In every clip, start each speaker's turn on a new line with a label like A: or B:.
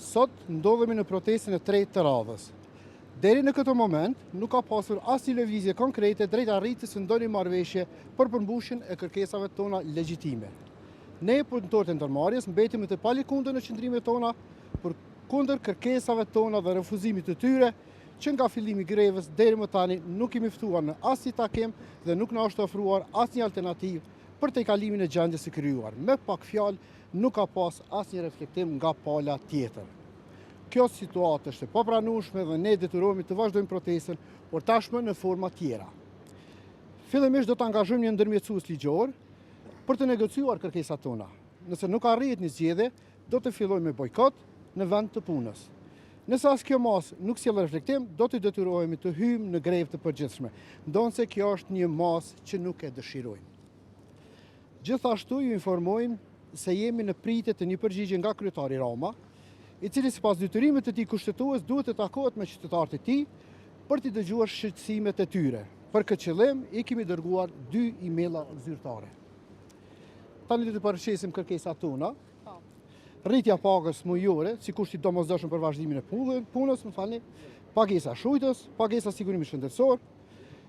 A: Sot ndodhemi në protestën e tretë të radhës. Deri në këtë moment nuk ka pasur asnjë lëvizje konkrete drejt arritjes së ndonjë marrëveshje për përmbushjen e kërkesave tona legjitime. Ne, punëtorët e ndërmarrjes, mbetemi të palëkundur në qëndrimet tona përkundër kërkesave tona dhe refuzimit të tyre, që nga fillimi i grevës deri më tani nuk jemi ftuar në asnjë takim dhe nuk na është ofruar asnjë alternativë për tejkalimin e gjendjes së krijuar. Me pak fjalë, nuk ka pas asnjë reflektim nga pala tjetër. Kjo situatë është e papranueshme dhe ne detyrohemi të vazhdojmë protestën, por tashmë në forma tjera. Fillimisht do të angazhojmë një ndërmjetësues ligjor për të negociuar kërkesat tona. Nëse nuk arrihet një zgjidhje, do të fillojmë me bojkot në vend të punës. Nëse as kjo masë nuk sjell reflektim, do të detyrohemi të hyjmë në grevë të përgjithshme, ndonëse kjo është një masë që nuk e dëshirojmë. Gjithashtu ju informojmë se jemi në pritje të një përgjigje nga kryetari Rama, i cili sipas detyrimit të tij kushtetues duhet të takohet me qytetarët e tij për t'i dëgjuar shqetësimet e tyre. Për këtë qëllim i kemi dërguar dy emaila zyrtare. Tani do të paraqesim kërkesat tona. Po. Rritja e pagës mujore, si kusht i domosdoshëm për vazhdimin e punës, më falni, pagesa e shujtës, pagesa e sigurimit shëndetësor,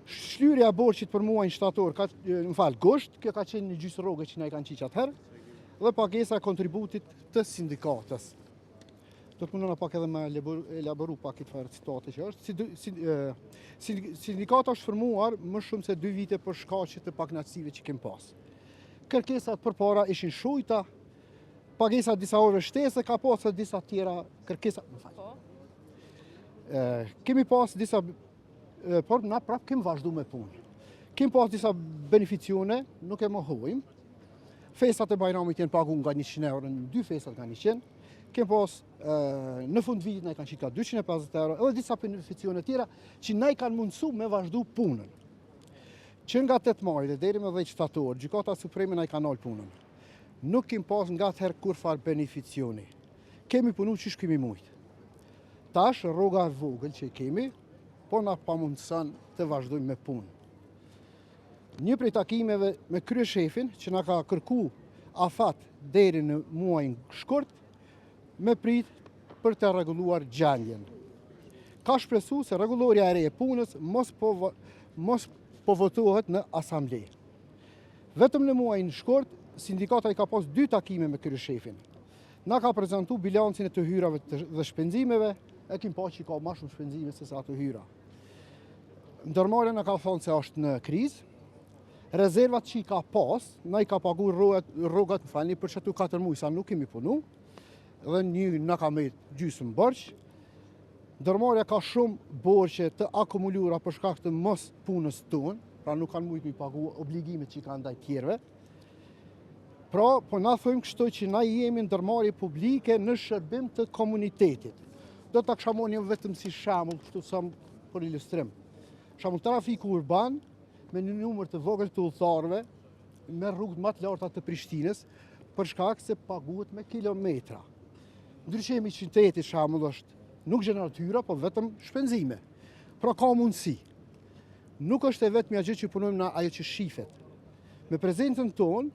A: shlyerja e borxhit për muajin shtator, ka, më fal, gusht, kjo ka qenë një gjysë rroge që na i kanë qitë atëherë, dhe pagesa e kontributit të sindikatës. Do të mundona pak edhe me elaboru pak këtë farë situate që është. Si, si, sindikata është formuar më shumë se dy vite për shkaqe të pakënaqësive që kem pas. Kërkesat përpara ishin shujta, pagesa disa orëve shtesë, ka pas edhe disa tjera kërkesa, më fal. Po. Kemi pas disa, por na prap kemi vazhdu me punë. Kemi pas disa beneficione, nuk e mohojmë. Festat e Bajramit janë pagu nga 100 euro, në dy festat nga 100. Kemi pas në fund vitit na i kanë qitë ka 250 euro, edhe disa beneficione tjera që na i kanë mundësu me vazhdu punën. Që nga 8 maji dhe deri më 10 shtator, Gjykata Supreme na i ka nalë punën. Nuk kemi pas nga atëherë kurrfarë beneficioni. Kemi punu qysh kemi mujtë. Tash, rroga e vogël që i kemi, po na pamundëson të vazhdojmë me punë. Një prej takimeve me kryeshefin që na ka kërku afat deri në muajin shkurt, me prit për të rregulluar gjendjen. Ka shpresu se rregullorja e re e punës mos po, mos po votohet në asamble. Vetëm në muajin shkurt, sindikata i ka pas dy takime me kryeshefin. Na ka prezentu bilancin e të hyrave dhe shpenzimeve, e kim pa që ka ma shumë shpenzime se sa të hyra. Ndërmarrja na ka thonë se është në krizë, rezervat që i ka pas, na i ka pagu rrogat, rrogat më falni, për qato 4 muaj sa nuk kemi punu, dhe një na ka met gjysmë borxh. Ndërmarrja ka shumë borxhe të akumuluara për shkak të mos punës tonë, pra nuk kanë mujtë mi pagu obligimet që i kanë ndaj tjerëve. Pra, po na thojmë kështu që na jemi ndërmarrje publike në shërbim të komunitetit. Do ta kisha marrë një vetëm si shembull, kështu sa për ilustrim. Shembull trafiku urban me një numër të vogël të udhëtarëve me rrugët më të larta të Prishtinës, për shkak se paguhet me kilometra. Ndriçimi i qytetit shembull është nuk gjeneron të hyra, po vetëm shpenzime. Pra ka mundësi. Nuk është e vetmja gjë që punojmë na ajo që shifet. Me prezencën tonë,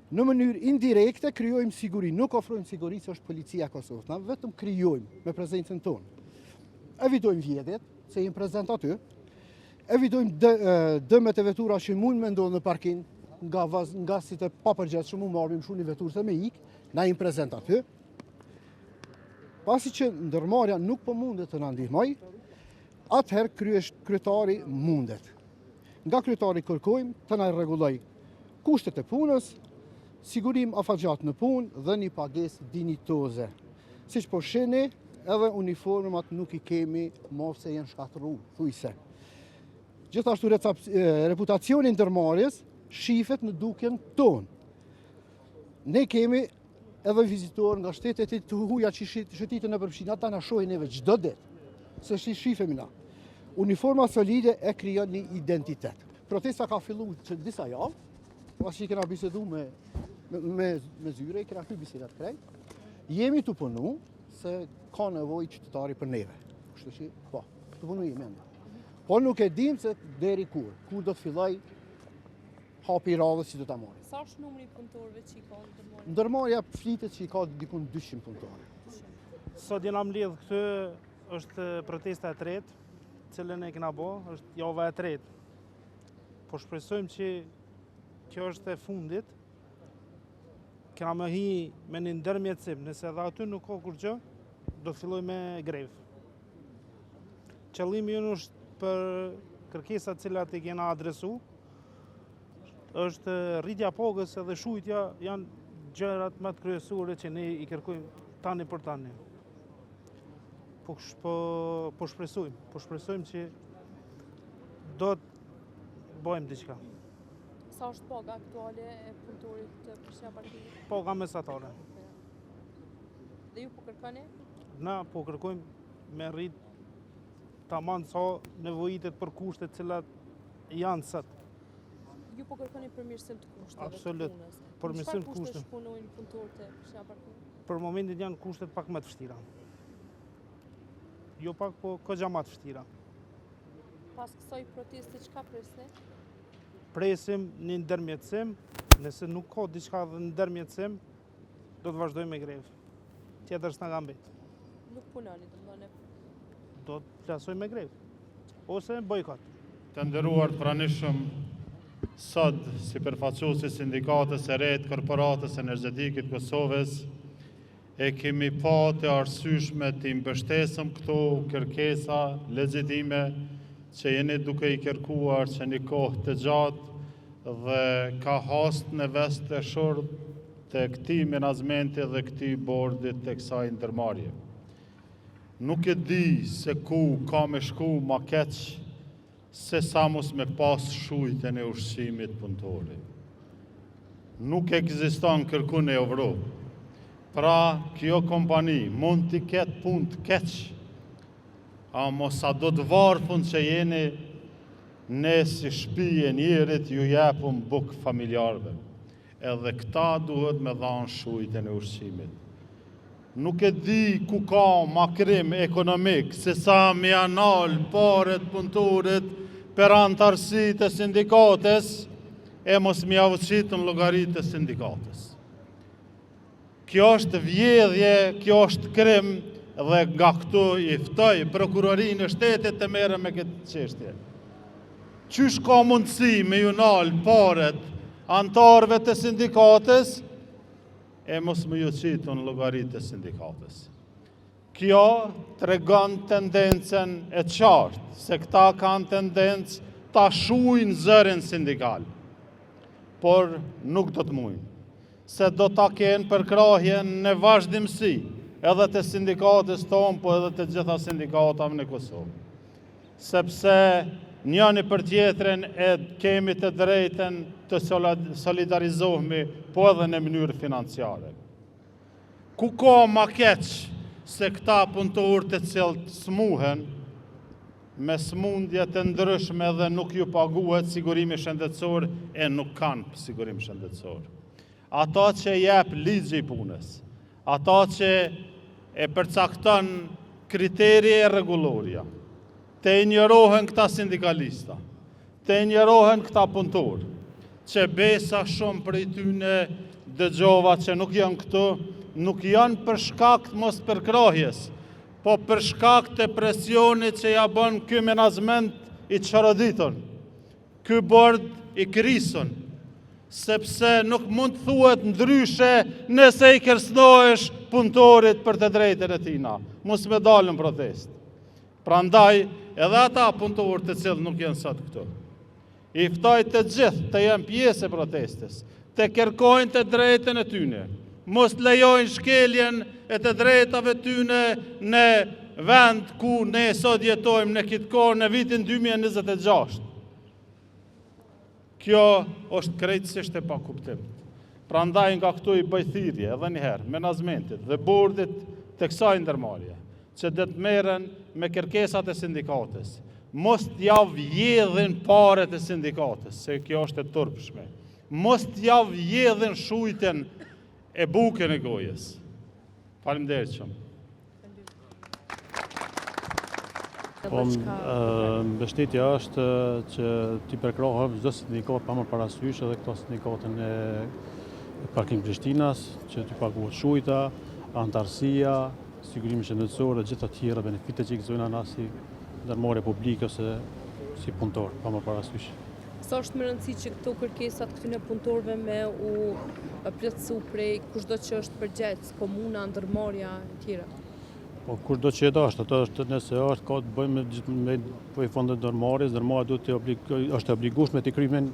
A: në mënyrë indirekte krijojmë siguri, nuk ofrojmë siguri se është policia e Kosovës, na vetëm krijojmë me prezencën tonë. Evitojmë vjedhjet, se jemi prezent aty, evitojmë dëmet e vetura që mund me ndodhë në parking, nga, vaz, nga si të papërgjegjshëm mu marrë, me mshu një veturë se me ikë, na jemi prezent aty. Pasi që ndërmarrja nuk po mundet të na ndihmoj, atëherë kryetari mundet. Nga kryetari kërkojmë të na rregulloj kushtet e punës, sigurim afatgjatë në punë dhe një pagesë dinjitoze. Siç po shihni, edhe uniformat nuk i kemi mo se janë shkatërru, thujse. Gjithashtu reputacioni i ndërmarrjes shifet në dukjen tonë. Ne kemi edhe vizitorë nga shtetet e të huja që shëtitin nëpër Prishtinë, ata na shohin neve çdo ditë, se si shifemi na. Uniforma solide e krijon një identitet. Protesta ka fillu që disa javë, pasi që kena bisedu me, me, me zyre, i kena kry bisedat krejt, jemi tu punu se ka nevojë qytetari për neve. Kështu që, po, tu punu jemi ende. Po nuk e dim se deri kur, kur do të filloj hapi i radhës që do ta marrim.
B: Sa është numri i punëtorëve që i ka ndërmarrja?
A: Ndërmarrja flitet që i ka dikun 200 punëtorë.
B: Sot jena mledh këtu, është protesta e tretë, cilën e kena bo, është java e tretë. Po shpresojmë që kjo është e fundit, kena me hi me një ndërmjetësim, nëse edhe aty nuk ka kurgjë, do të fillojmë me grevë. Qëllimi jonë është për kërkesat cilat i kena adresu, është rritja pagës edhe shujtja janë gjërat më të kryesore që ne i kërkojmë tani për tani. Po, po, po shpresojmë, po shpresojmë që do të bëjmë diçka.
C: Sa është paga aktuale e punëtorit të Prishtina Parkingit?
B: Paga mesatare.
C: Dhe ju po kërkoni?
B: Na po kërkojmë me rrit taman sa nevojitet për kushtet cilat janë sot.
C: Ju po kërkoni përmirësim të kushteve
B: Absolut,
C: të punës.
B: Përmirësim të kushteve.
C: Çfarë punojnë punëtorët e Prishtina Parkingit?
B: Për momentin janë kushtet pak më të vështira. Jo pak, po kogja më të vështira.
C: Pas kësaj proteste çka prisni?
B: Presim një ndërmjetësim, nëse nuk ka diçka dhe ndërmjetësim, do të vazhdojmë me grevë. Tjetër s'na ka mbet.
C: Nuk punoni, domethënë.
B: Do të plasojmë me grevë. Ose bojkot.
D: Të nderuar të pranishëm, sot si përfaqësues i Sindikatës së re të Korporatës Energjetike të Kosovës, e kemi pa të arsyeshme t'i mbështesim këto kërkesa legjitime që jeni duke i kërkuar që një kohë të gjatë dhe ka hasë në ves të shurdh të këtij menaxhmenti dhe këtij bordit të kësaj ndërmarrje. Nuk e di se ku ka me shku ma keq se sa mos me pas shujtën e ushqimit punëtori. Nuk ekziston kërkun në Evropë. Pra, kjo kompani mund t'i ketë punët keq, amo sado të varfun që jeni, ne si shpi e njerit ju jepum bukë familjarëve. Edhe këta duhet me dhanë shujtën e ushqimit. Nuk e di ku ka ma krim ekonomik se sa me ia nal paret punëtorit për anëtarësi të sindikatës e mos me jau qitë në llogari të sindikatës. Kjo është vjedhje, kjo është krim dhe nga këtu i ftoj prokurorinë e shtetit të merret me këtë çështje. Qysh ka mundësi me ju nal paret anëtarëve të sindikatës e mos me ju qitë në llogari të sindikatës. Kjo tregon tendencën e qartë, se këta kanë tendencë ta shujnë zërin sindikal, por nuk do të mujnë, se do ta kenë përkrahjen në vazhdimësi edhe të sindikatës tonë, po edhe të gjitha sindikatave në Kosovë. Sepse njëni për tjetrin e kemi të drejtën të solidarizohemi, po edhe në mënyrë financiare. Ku ka ma keq se këta punëtorë të cilët smuhen me smundje të ndryshme dhe nuk ju paguhet sigurimi shëndetësor e nuk kanë sigurim shëndetësor. Ato që jep ligji i punës, ato që e përcakton kriteri e rregullorja, të injorohen këta sindikalista, të injorohen këta punëtorë, që besa shumë prej tyne dëgjova që nuk janë këtu, nuk janë për shkak të mos përkrahjes, po për shkak të presionit që ja bën ky menaxhment i çoroditun, ky bord i krisun, sepse nuk mund të thuhet ndryshe nëse i kërcënohesh punëtorit për të drejtën e tina, mos me dalë në protestë. Prandaj, edhe ata punëtorë të cilët nuk janë sot këtu, i ftoj të gjithë të jenë pjesë e protestës, të kërkojnë të drejtën e tyne, mos të lejojnë shkeljen e të drejtave tyne në vend ku ne sot jetojmë në këtë kohë në vitin 2026. Kjo është krejtësisht e pakuptimtë. Prandaj nga këtu i bëj thirrje edhe një herë menaxhmentit dhe bordit të kësaj ndërmarrje që do të merren me kërkesat e sindikatës, mos t'ja vjedhin paret e sindikatës, se kjo është e turpshme. Mos t'ja vjedhin shujtën e bukën e gojës. Faleminderit shumë.
E: Po, mbështetja është që t'i përkrahëm çdo sindikatë pa marrë parasysh edhe këto sindikatën e Parking Prishtinas, që t'i paguhet shujta, anëtarësia, Sigurimi shëndetësor dhe gjitha tjera benefite që i gëzojna na si ndërmarrje publike ose si punëtor, pa marrë parasysh.
C: Sa është me rëndësi që këto kërkesat këtyne punëtorëve me u plotësu prej kushdo që është përgjegjës, komuna, ndërmarrja e tjera?
E: Po kushdo që është, ato është nëse është ka të bëjë me me po i fondet ndërmarrjes, ndërmarrja duhet të obligoj, është e obligueshme të kryejë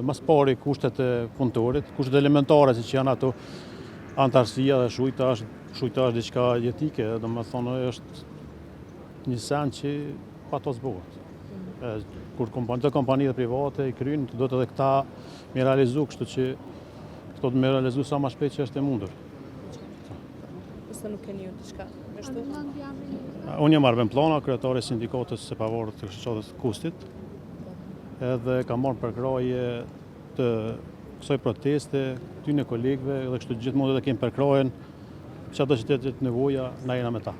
E: më së pari kushtet e punëtorit, kushtet elementare siç janë ato anëtarësia dhe shujta është shujta është diçka jetike, domethënë është një sen që pa to s'bohet. Mm. Kur kompani, të kompanitë private i kryjnë, do të edhe këta me realizu, kështu që këto të me realizu sa ma shpejt që është e mundur.
C: Nëse nuk keni ju diçka me shtu?
E: Unë jam Arben Pllana, kryetar i sindikatës së pavarur të shoqatës Kustit, edhe kam marrë përkrahje të kësaj proteste, këtyne kolegëve, edhe kështu gjithmonë do të kemi përkrahjen, çdo që të jetë nevoja, na jena me ta.